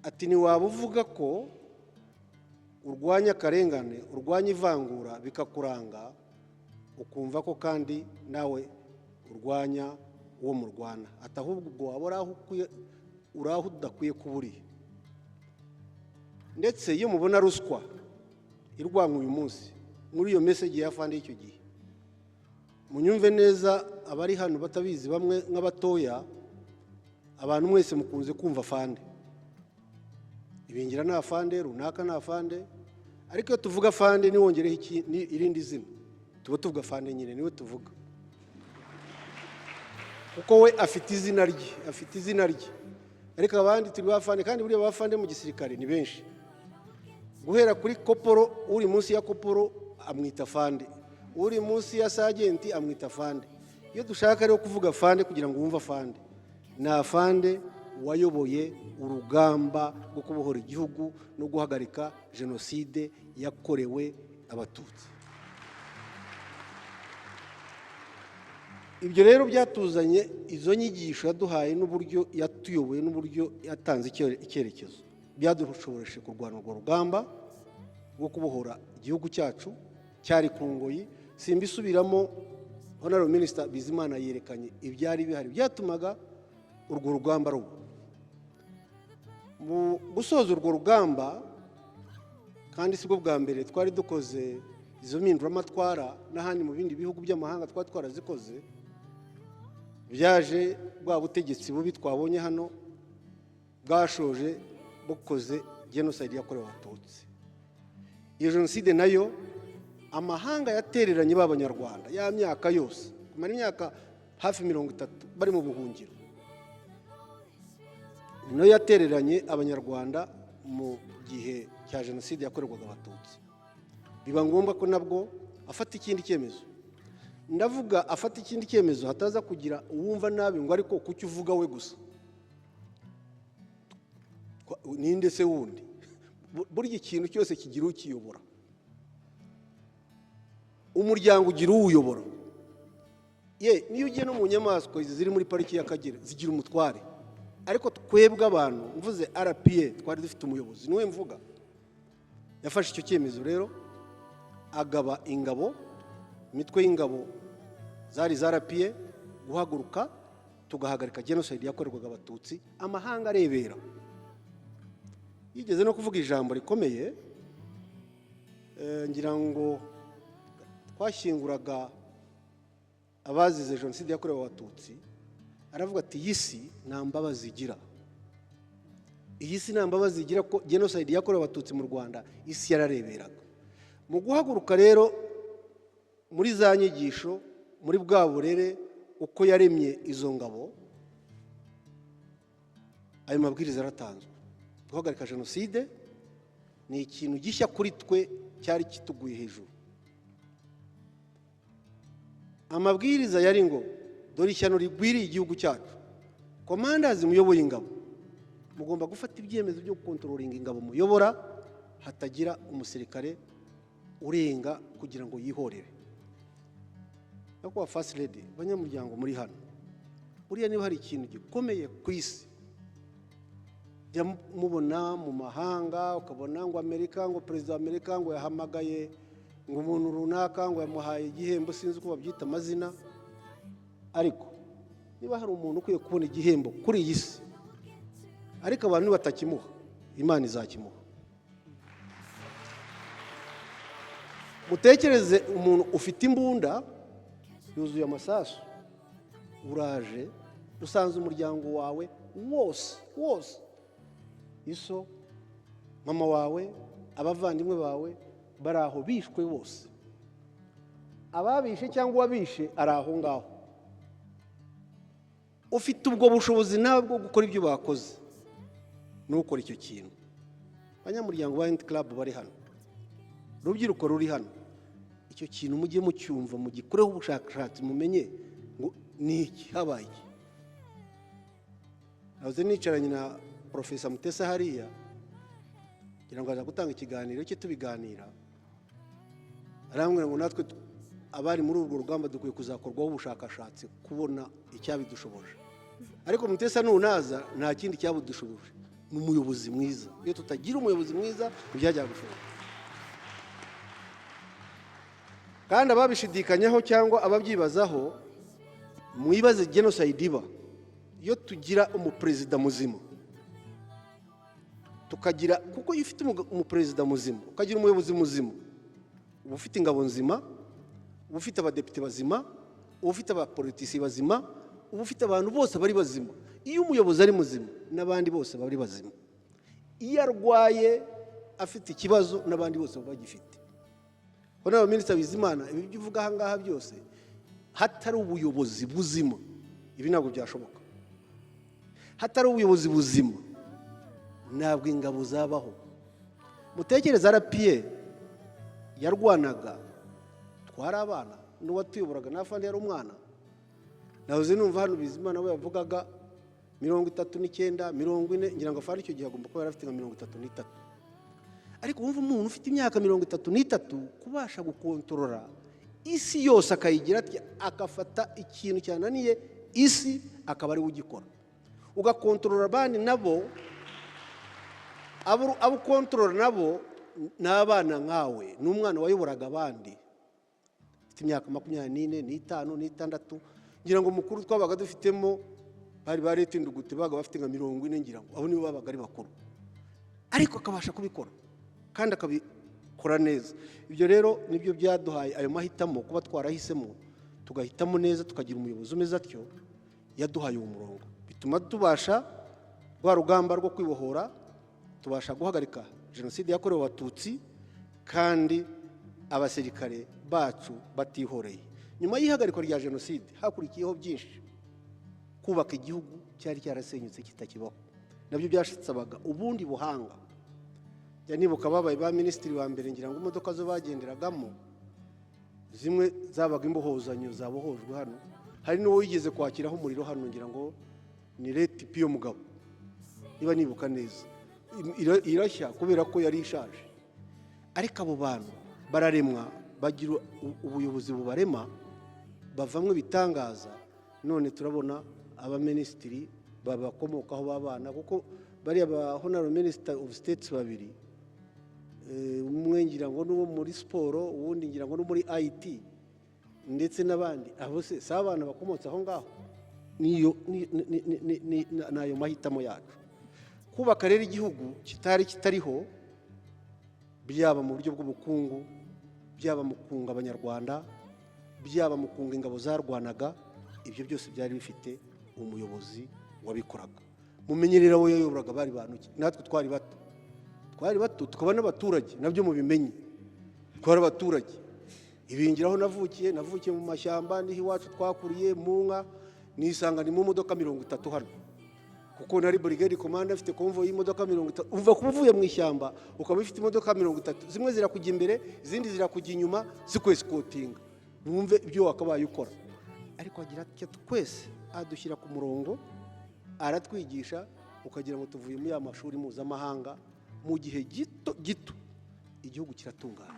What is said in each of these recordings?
Ati: "Ntiwaba uvuga ko urwanya akarengane, urwanya ivangura, bikakuranga, ukumva ko kandi nawe urwanya uwo murwana." Ati: "Ahubwo ubwo waba uri aho ukwiye, uri aho udakwiye kuba uri." Ndetse iyo mubona ruswa irwanywa uyu munsi, muri iyo message ya afande y'icyo gihe, munyumve neza, abari hano batabizi, bamwe nk'abatoya, abantu mwese mukunze kumva afande Ibingira ni afande runaka, ni afande, ariko iyo tuvuga afande ntiwongereho irindi zina, tuba tuvuga afande nyine, niwe tuvuga, kuko we afite izina rye, afite izina rye. Ariko abandi turi ba afande. Kandi buriya ba afande mu gisirikare ni benshi, guhera kuri koporo, uri munsi ya koporo amwita afande, uri munsi ya sajenti amwita afande. Iyo dushaka rero kuvuga afande, kugira ngo wumve afande, ni afande wayoboye urugamba rwo kubohora igihugu no guhagarika jenoside yakorewe Abatutsi. Ibyo rero byatuzanye, izo nyigisho yaduhaye n'uburyo yatuyoboye n'uburyo yatanze icyerekezo, byadushoboreshe kurwana urwo rugamba rwo kubohora igihugu cyacu cyari ku ngoyi. Simbisubiramo, Honorable Minister Bizimana yerekanye ibyari bihari byatumaga urwo rugamba ruba. Mu gusoza urwo rugamba, kandi sibwo bwa mbere twari dukoze izo mpinduramatwara, n'ahandi mu bindi bihugu by'amahanga twari twarazikoze, byaje bwa butegetsi bubi twabonye hano bwashoje bukoze jenoside yakorewe Abatutsi. Iyo jenoside nayo amahanga yatereranye b'Abanyarwanda ya myaka yose, kumara imyaka hafi 30 bari mu buhungiro, nayo yatereranye Abanyarwanda mu gihe cya jenoside yakorerwaga Abatutsi. Biba ngombwa ko nabwo afata ikindi cyemezo. Ndavuga afata ikindi cyemezo, hataza kugira uwumva nabi ngo: "Ariko kuki uvuga we gusa? Ninde se wundi?" Burya ikintu cyose kigira ukiyobora. Umuryango ugira uwuyobora. Ye, niyo ugiye no mu nyamaswa izi ziri muri Pariki y'Akagera, zigira umutware. Ariko twebwe abantu, mvuze RPA, twari dufite umuyobozi, niwe mvuga. Yafashe icyo cyemezo rero, agaba ingabo, imitwe y'ingabo zari za RPA, guhaguruka tugahagarika jenoside yakorerwaga Abatutsi amahanga arebera. Yigeze no kuvuga ijambo rikomeye, ngira ngo twashyinguraga abazize jenoside yakorewe Abatutsi, aravuga ati: "Iyi si nta mbabazi igira, iyi si nta mbabazi igira," ko jenoside yakorewe Abatutsi mu Rwanda isi yarareberaga. Mu guhaguruka rero, muri za nyigisho, muri bwa burere, uko yaremye izo ngabo, ayo mabwiriza yaratanzwe. Guhagarika jenoside ni ikintu gishya kuri twe, cyari kituguye hejuru. Amabwiriza yari ngo: "Dore ishyano rigwiriye igihugu cyacu. Commanders muyoboye ingabo, mugomba gufata ibyemezo byo gucontrollinga ingabo muyobora, hatagira umusirikare urenga kugira ngo yihorere." Nyakubahwa First Lady, banyamuryango muri hano, buriya niba hari ikintu gikomeye ku isi, jya mubona mu mahanga, ukabona ngo Amerika, ngo perezida wa Amerika ngo yahamagaye ngo umuntu runaka, ngo yamuhaye igihembo, sinzi uko babyita amazina, ariko niba hari umuntu ukwiye kubona igihembo kuri iyi si, ariko abantu nibatakimuha, Imana izakimuha. Mutekereze umuntu ufite imbunda yuzuye amasasu, uraje usanze umuryango wawe wose wose, iso, mama wawe, abavandimwe bawe bari aho bishwe bose, ababishe cyangwa uwabishe ari aho ngaho, ufite ubwo bushobozi nawe bwo gukora ibyo bakoze, ntukore icyo kintu. Abanyamuryango ba Unity Club bari hano, urubyiruko ruri hano, icyo kintu mujye mucyumva, mugikoreho ubushakashatsi, mumenye ngo ni iki, habaye iki. Nahoze nicaranye na Professor Mutesa hariya, kugira ngo aza gutanga ikiganiro cye, tubiganira, arambwira ngo natwe abari muri urwo rugamba dukwiye kuzakorwaho ubushakashatsi kubona icyabidushoboje. Ariko Mutesa nunaza, nta kindi cyabudushoboje. Ni umuyobozi mwiza. Iyo tutagira umuyobozi mwiza, ntibyajyaga gushoboka. Kandi ababishidikanyaho cyangwa ababyibazaho, mwibaze genocide iba. Iyo tugira umuperezida muzima, tukagira, kuko iyo ufite umuperezida muzima, ukagira umuyobozi muzima, uba ufite ingabo nzima, uba ufite abadepite bazima, uba ufite abapolitisi bazima, uba ufite abantu bose bari bazima. Iyo umuyobozi ari muzima, n'abandi bose bari bazima. Iyo arwaye, afite ikibazo, n'abandi bose baba bagifite. Honorable Minisitiri Bizimana, ibi byo uvuga aha ngaha byose, hatari ubuyobozi buzima ibi ntabwo byashoboka. Hatari ubuyobozi buzima, ntabwo ingabo zabaho. Mutekereze RPA yarwanaga, twari abana, n'uwatuyoboraga n'afandi yari umwana. Nahoze numva hano Bizimana we yavugaga 39, 40, ngira ngo afande icyo gihe agomba kuba yari afite nka 33. Ariko wumva umuntu ufite imyaka 33 kubasha gukontorora isi yose, akayigira atya, agafata ikintu cyananiye isi akaba ariwe ugikora, ugakontorora abandi nabo, abo ukontorora nabo ni abana nkawe, ni umwana wayoboraga abandi ufite imyaka 24 n'itanu n'itandatu. Ngira ngo mukuru twabaga dufitemo bari ba late Ndugute, babaga bafite nka 40, ngira ngo abo nibo babaga ari bakuru, ariko akabasha kubikora kandi akabikora neza. Ibyo rero nibyo byaduhaye ayo mahitamo, kuba twarahisemo, tugahitamo neza, tukagira umuyobozi umeze atyo. Yaduhaye uwo murongo, bituma tubasha rwa rugamba rwo kwibohora, tubasha guhagarika jenoside yakorewe Abatutsi kandi abasirikare bacu batihoreye. Nyuma y'ihagarikwa rya jenoside hakurikiyeho byinshi: kubaka igihugu cyari cyarasenyutse kitakibaho, nabyo byasabaga ubundi buhanga. Njya nibuka babaye ba minisitiri wa mbere, ngira ngo imodoka zo bagenderagamo zimwe zabaga imbohozanyo zabohojwe hano. Hari n'uwo wigeze kwakiraho umuriro hano, ngira ngo ni late Piyo Mugabo niba nibuka neza, irashya kubera ko yari ishaje. Ariko abo bantu bararemwa, bagira ubuyobozi bubarema, bavamwo ibitangaza. None turabona abaminisitiri babakomokaho b'abana, kuko bariya ba honorable minister of states babiri, umwe ngira ngo n'uwo muri siporo, uwundi ngira ngo no muri IT, ndetse n'abandi, abo se si abana bakomotse aho ngaho? Niyo ni ayo mahitamo yacu. Kubaka rero igihugu kitari kitariho, byaba mu buryo bw'ubukungu, byaba mu kunga Abanyarwanda, byaba mu kunga ingabo zarwanaga, ibyo byose byari bifite umuyobozi wabikoraga. Mumenyerera we yayoboraga bari bantu ki? Natwe twari bato, twari bato, tukaba n'abaturage, nabyo mubimenye, twari abaturage. Ibingiraho navukiye mu mashyamba, niho iwacu twakuriye mu nka. Nisanga ni mu modoka 30 hano, kuko nari brigade commander, afite convoy y'imodoka 30. Uva kuba uvuye mu ishyamba ukaba ufite imodoka 30, zimwe zirakujya imbere, izindi zirakujya inyuma, zikwesikotinga, wumve ibyo wakabaye ukora. Ariko agira atya, twese adushyira ku murongo, aratwigisha, ukagira ngo tuvuye muri ya mashuri mpuzamahanga. Mu gihe gito gito igihugu kiratungana.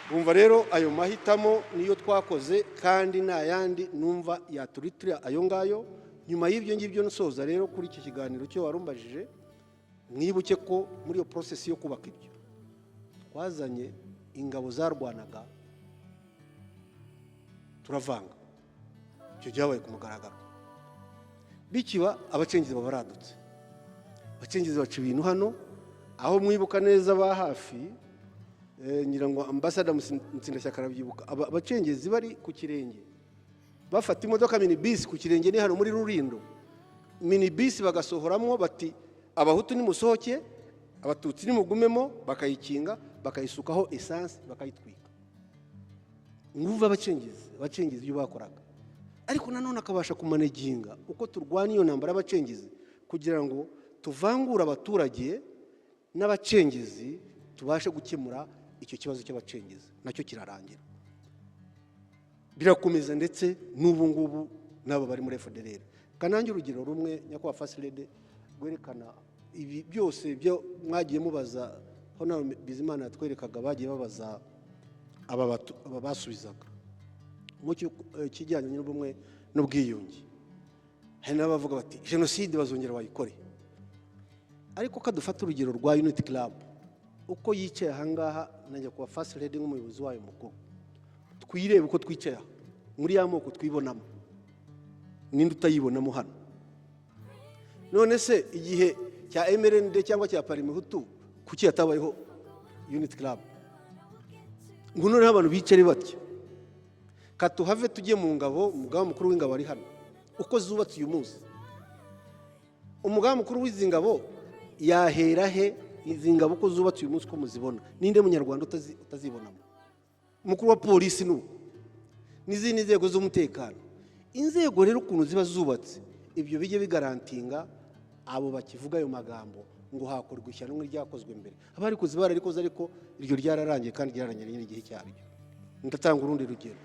Bumva rero ayo mahitamo niyo twakoze, kandi nta yandi numva yaturitira ayo ngayo. Nyuma y'ibyo ngibyo, nsoza rero kuri iki kiganiro cyo warumbajije, mwibuke ko muri iyo process yo kubaka ibyo, twazanye ingabo zarwanaga, turavanga. Icyo byabaye ku mugaragaro. Bikiba, abacengezi baba baradutse, abacengezi baca ibintu hano. Aho mwibuka neza ba hafi, ngira ngo ambasada Mutsindashyaka arabyibuka, abacengezi bari ku Kirenge, bafata imodoka minibisi ku Kirenge, ni hano muri Rurindo, minibisi bagasohoramo bati: "Abahutu nimusohoke, Abatutsi nimugumemo." Bakayikinga, bakayisukaho esanse, bakayitwika. Nguva abacengezi ibyo bakoraga. Ariko nanone akabasha kumanaginga uko turwana iyo ntambara y'abacengezi, kugira ngo tuvangure abaturage n'abacengezi, tubashe gukemura icyo kibazo cy'abacengezi, nacyo kirarangira, birakomeza. Ndetse n'ubu ngubu n'abo bari muri FDLR. Kanange urugero rumwe, nyakubahwa First Lady, rwerekana ibi byose byo mwagiye mubaza. Honorable Bizimana yatwerekaga bagiye babaza aba basubizaga mu kijyanye n'ubumwe n'ubwiyunge. Hari n'abavuga bati: "Jenoside bazongera bayikore." Ariko kadufata urugero rwa Unity Club uko yicaye ahangaha, najya kuba First Lady nk'umuyobozi wayo mukuru, twirebe uko twicaye aha muri ya moko twibonamo. Ninde utayibonamo hano? None se igihe cya MRND cyangwa cya Parmehutu, kuki hatabayeho Unity Club ngo noneho abantu bicare batya? Katuhave tujye mu ngabo. Umugaba mukuru w'ingabo ari hano. Uko zubatse uyu munsi, umugaba mukuru w'izi ngabo yahera he? Izi ngabo uko zubatse uyu munsi, uko muzibona, ninde munyarwanda utazibonamo? Umukuru wa polisi ni uko, n'izindi nzego z'umutekano. Inzego rero ukuntu ziba zubatse, ibyo bijye biguaranteeinga abo bakivuga ayo magambo ngo hakorwa ishyano nk'iryakozwe mbere. Abarikoze bararikoze, ariko iryo ryararangiye kandi ryararangiye n'igihe cyaryo. Ndatanga urundi rugero.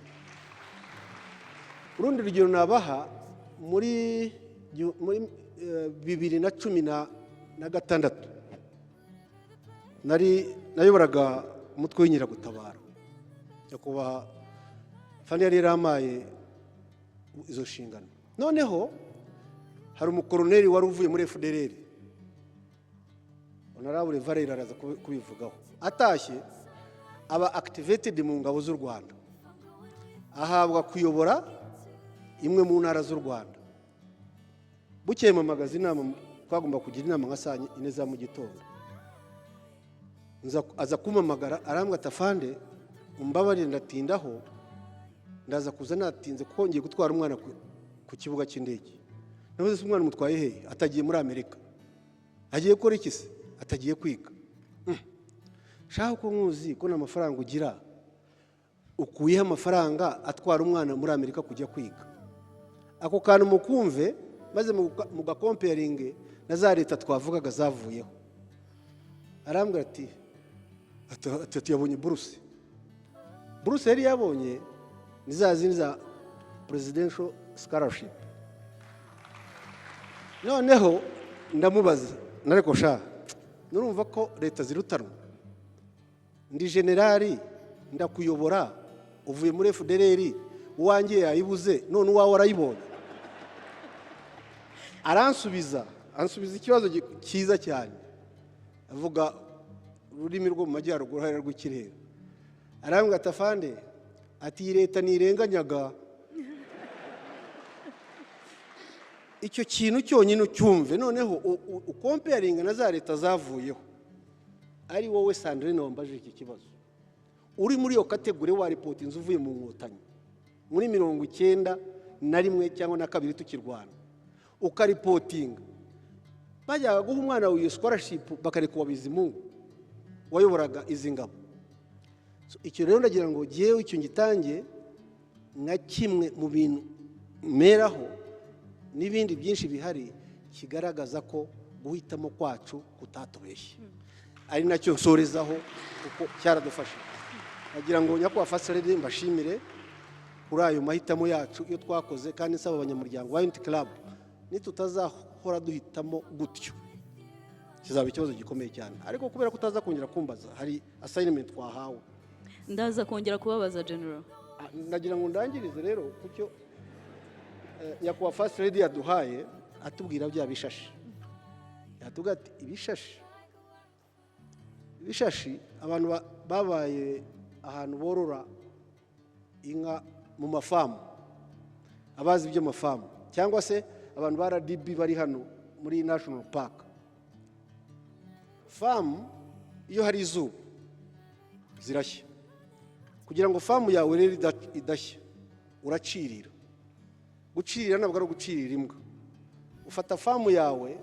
Urundi rugero nabaha, muri 2016 nari nayoboraga umutwe w'inkeragutabara. Nyakubahwa Fani yari yarampaye izo nshingano. Noneho hari umukoroneri wari uvuye muri FDLR, Honorable Valère araza kubivugaho. Atashye aba activated mu ngabo z'u Rwanda, ahabwa kuyobora imwe mu ntara z'u Rwanda. Bukeye mpamagaza inama, twagomba kugira inama nka saa 4 za mu gitondo. Aza kumpamagara, arambwira ati: "Afande, umbabarire ndatindaho, ndaza kuza natinze kuko ngiye gutwara umwana ku kibuga cy'indege." Navuze: "Se umwana umutwaye hehe?" Atagiye muri Amerika. "Agiye gukora iki se?" Atagiye kwiga. Shaka ko nkuzi ko nta mafaranga ugira, ukuyeho amafaranga atwara umwana muri Amerika kujya kwiga? Ako kantu mukumve, maze mugacomparinge na za leta twavugaga zavuyeho. Arambwira ati yabonye buruse. Buruse yari yabonye ni za zindi za presidential scholarship. Noneho ndamubaza, nareko sha, nurumva ko leta zirutanwa? Ndi generali, ndakuyobora, uvuye muri FDLR, uwanjye yayibuze, none uwawe arayibonye. Aransubiza, ansubiza ikibazo cyiza cyane, avuga ururimi rwo mu majyaruguru hariya rw'ikirenga. Arambwira ati: "Afande," ati, "iyi leta ntirenganyaga." Icyo kintu cyonyine ucyumve, noneho ucomparinga na za leta zavuyeho. Ari wowe Sandrine wambajije iki kibazo, uri muri iyo category, warepota inzu uvuye mu Nkotanyi muri 91 cyangwa na kabiri tukirwana, ukareportinga, bajyaga guha umwana wawe iyo scholarship, bakareka uwa Bizimungu wayoboraga izi ngabo? So, icyo rero ndagira ngo jyewe icyo ngitange nka kimwe mu bintu meraho n'ibindi byinshi bihari, kigaragaza ko guhitamo kwacu kutatubeshye, ari nacyo nsorezaho kuko cyaradufasha. Nagira ngo nyakubahwa First Lady mbashimire kuri ayo mahitamo yacu iyo twakoze, kandi nsaba abanyamuryango ba Unity Club, nitutazahora duhitamo gutyo kizaba ikibazo gikomeye cyane. Ariko kubera ko utaza kongera kumbaza, hari assignment twahawe. Ndaza kongera kubabaza, General. Ah, ndagira ngo ndangirize rero ku cyo nyakubahwa First Lady yaduhaye, atubwira bya bishashi. Yatubwira ati ibishashi, ibishashi, abantu babaye ahantu borora inka mu mafarm, abazi iby'amafarm, cyangwa se abantu ba RDB bari hano muri National Park, farm iyo hari izuba zirashya. Kugira ngo farm yawe rero idashya, uracirira. Gucirira ntabwo ari ugucirira imbwa. Ufata farm yawe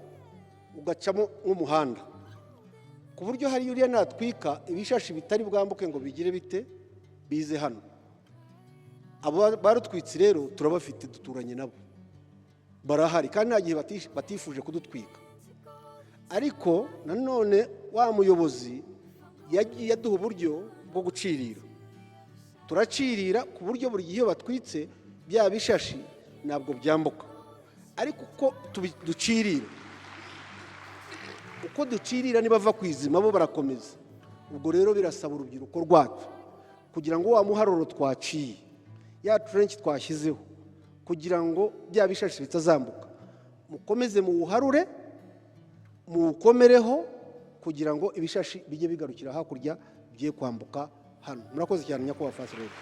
ugacamo nk'umuhanda, ku buryo hariya uriya natwika, ibishashi bitari bwambuke ngo bigire bite, bize hano. Abo barutwitse rero turabafite, duturanye nabo, barahari, kandi nta gihe batifuje kudutwika. Ariko nanone wa muyobozi yagiye aduha uburyo bwo gucirira. Turacirira ku buryo buri gihe iyo batwitse, bya bishashi ntabwo byambuka. Ariko uko ducirira, uko ducirira, nibava ku izima bo barakomeza. Ubwo rero birasaba urubyiruko rwacu kugira ngo wa muharuro twaciye, ya trench twashyizeho kugira ngo bya bishashi bitazambuka, mukomeze muwuharure. Muwukomereho kugira ngo ibishashi bijye bigarukira hakurya, bigiye kwambuka hano. Murakoze cyane, nyakubahwa First Lady.